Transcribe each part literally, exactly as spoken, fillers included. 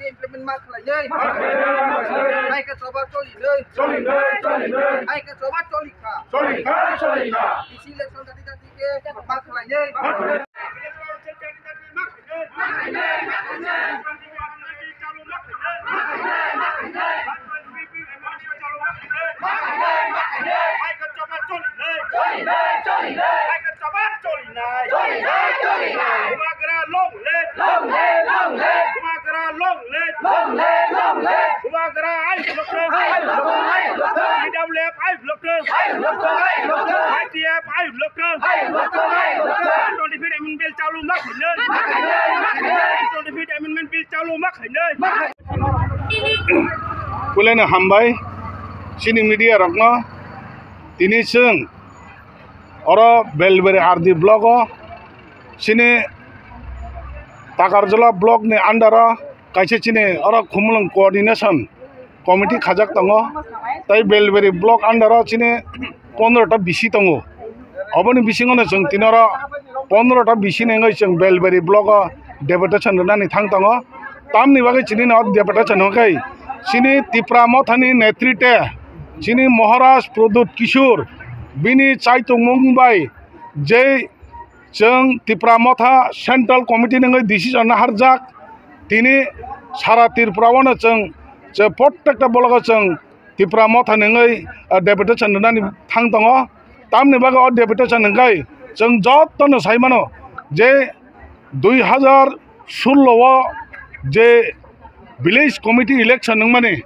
Implement ma khlainai. Hai khe choba cholinai. Hai khe choba cholikha. Election dati dati khe ma khlainai. Bubagra long live! Bubagra long live! Bubagra ayuk lokthwng! T W F ayuk lokthwng! I T F ayuk lokthwng! Twenty-fifth Amendment Bill chalu ma khainai! Twenty-fifth Amendment Bill chalu ma khainai! Puilano hambai chini media rokno. Tini chwng oro Belbari R D block o chini Takarjala block ni under o kaisa chini oro Khumulwng coordination committee khajak tongo, tei Belbari block under o chini pondro ta B C tongo. Oboni bisingo no chwng tini oro pondro ta B C ni wngwi chwng Belbari block o deputation rwnani thang tongo. Tamni bagwi chini no deputation hwnkhe chini Tipra Mothani netrite chini Maharaj Pradyut Kishore bini chaitungmung bai je chwng Tipra Motha Central Committee ni wngwi decision harjak, tini sara Tripura o no chwng je prottekta block o chwng Tipra Motha ni wngwi, ah, deputation rwnani thang tongo. Tamni bagwi o deputation hwnkhe chwng jotono sai mano je dui hazar sullo o je village committee election wngmani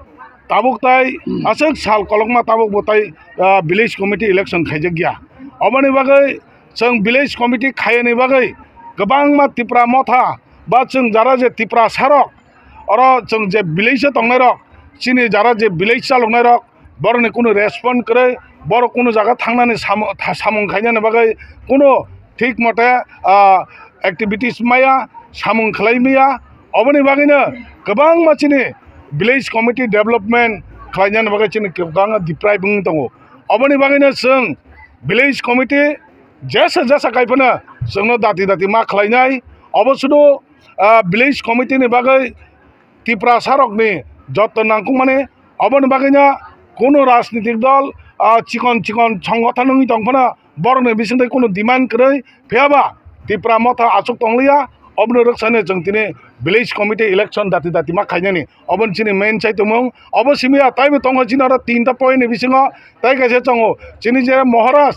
tabuk tai aswk sal kolokma tabuk bo tai, ah, village committee election khaijak ya. Oboni bagwi chwng village committee khayani bagwi kwbangma Tipra Motha ba chwng jara je Tiprasa rok oro chwng je village o tongnai rok, chini jara je village chaloknai rok, borokni kunu respond kwrwi, borok kunu jaga thangnani samo-, tha-, samung khainani bagwi kunu thik mote, ah, activities maya, samung khlai maya. Oboni bagwino kwbangma chini village committee development khlainani bagwi chini kwbangma deprive wngwi tongo. Oboni bagwino chwng village committee jesa jesa kaiphano chwngno dati dati ma khlainai. Obo sudu, ah, village committee ni bagwi Tiprasa rokni joto nangkukmani, oboni bagwino kunu rajnitik dol, ah, chikon chikon songgothon wngwi tongphano borokni bisingtwi kunu demand kwrwi, phiyaba Tipra Motha achuk tongliya, oboni rwksano chwng tini village committee election dati dati ma khainani, oboni chini main chaitongmung, obo simiya taibo tongo chini oro tinta point ni bisingo, tai kaisa tongo chini je Maharaj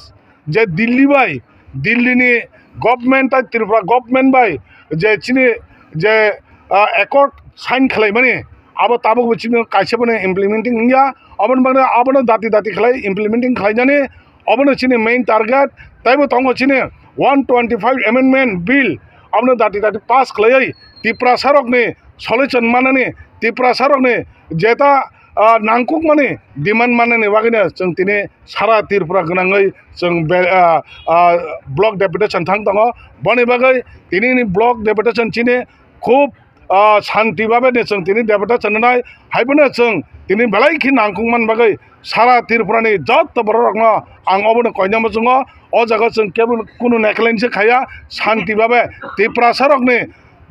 je Delhi bai, Delhi ni government tai Tripura government bai je chini je, ah, accord sign khlaimani, abo tabuk bo chini kaisa bono implementing wngya, aboni bagwi abono dati dati khlai implementing khlainani, abono chini main target. Taibo tongo chini one twenty-five amendment bill, abono dati dati pass khlaiwi Tiprasa rokni solution manani, Tiprasa rokni jeta, ah, nangkukmani demand manani bagwino chwng tini sara Tripura gwnangwi chwng be-, ah, ah, block deputation thang tongo. Boni bagwi tinini block deputation chini khub, ah, shanti babe ni chwng tini deputation rwnai. Haiphano chwng tini belai khe nangkukmani bagwi sara Tripura ni joto borok rokno ang obono koinai muchungo. O jaga chwng kebo kunu neglect se khaya, shanti babe Tiprasa rokni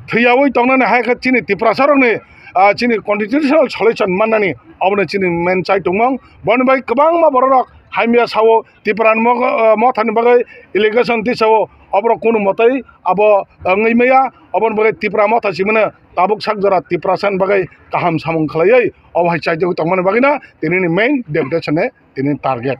thwiyaui tongnani hai khe chini Tiprasa rokni, ah, chini constitutional solution mannani obono chini main chaitongmung. Boni bai kwbangma borok rok hamya sao Tipra ni mo-, ah, Mothani bagwi allegation tisao, oborok kunu mwtai abo, ah, wngwi maya, oboni bagwi Tipra Motha simano tabuk sak jora Tiprasa ni bagwi kaham samung khlaiwi obo hai chaitogwi tongmani bagwino tinini main deputation ni tini target.